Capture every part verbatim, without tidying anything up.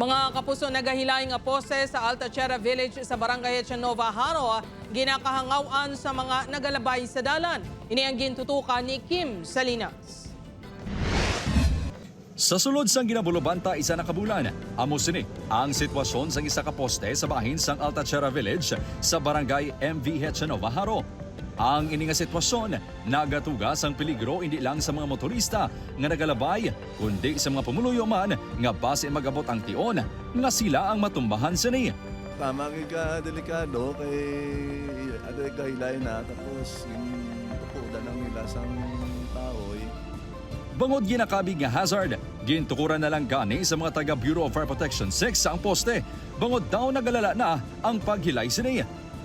Mga kapuso, nagahilay nga poste sa Alta Tierra Village sa Barangay Echanova, Jaro, ginakahangaw-an sa mga nagalabay sa dalan. Ini ang gintutukan ni Kim Salinas. Sa sulod sang ginabulobanta isa na ka bulan, amo sini ang sitwasyon sang isa ka poste sa bahin sang Alta Tierra Village sa Barangay M V Echanova, Jaro. Ang ini nga sitwasyon nagatuga sang peligro indi lang sa mga motorista nga nagalabay, kundi sa mga pumuluyo man nga basi mag-abot ang tion nga sila ang matumbahan sini. Tama gid ka delikado kay ano, gahilay na, tapos yung tukudan lang nila sang kahoy. Bangod ginakabig nga hazard, gintukuran na lang gani sa mga taga Bureau of Fire Protection six ang poste, bangod daw nagalala na ang paghilay sini.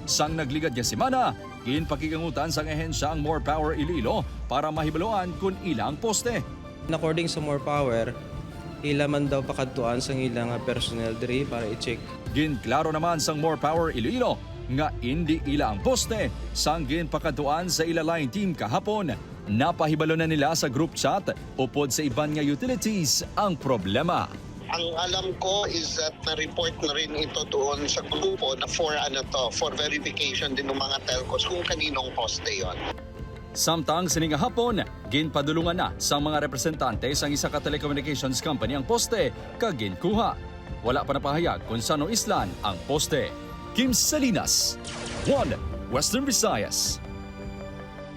Sang nagligad nga semana, ginpakigangutan sang ahensya ang More Power Iloilo para mahibaluan kon ila ang poste. According sa More Power, ila man daw pakadtuan sang ila nga personnel diri para i-check. Ginklaro naman sang More Power Iloilo nga indi ila ang poste sang ginpakadtuan sa ila line team kahapon. Napahibalo na nila sa group chat upod sa iban nga utilities ang problema. Ang alam ko is that na-report na rin ito doon sa grupo na for, ano to, for verification din ng mga telcos kung kaninong poste yon. Samtang sini nga hapon, ginpadulungan na sang mga representante sang isa ka telecommunications company ang poste kag ginkuha. Wala pa napahayag kung san-o islan ang poste. Kim Salinas, One Western Visayas.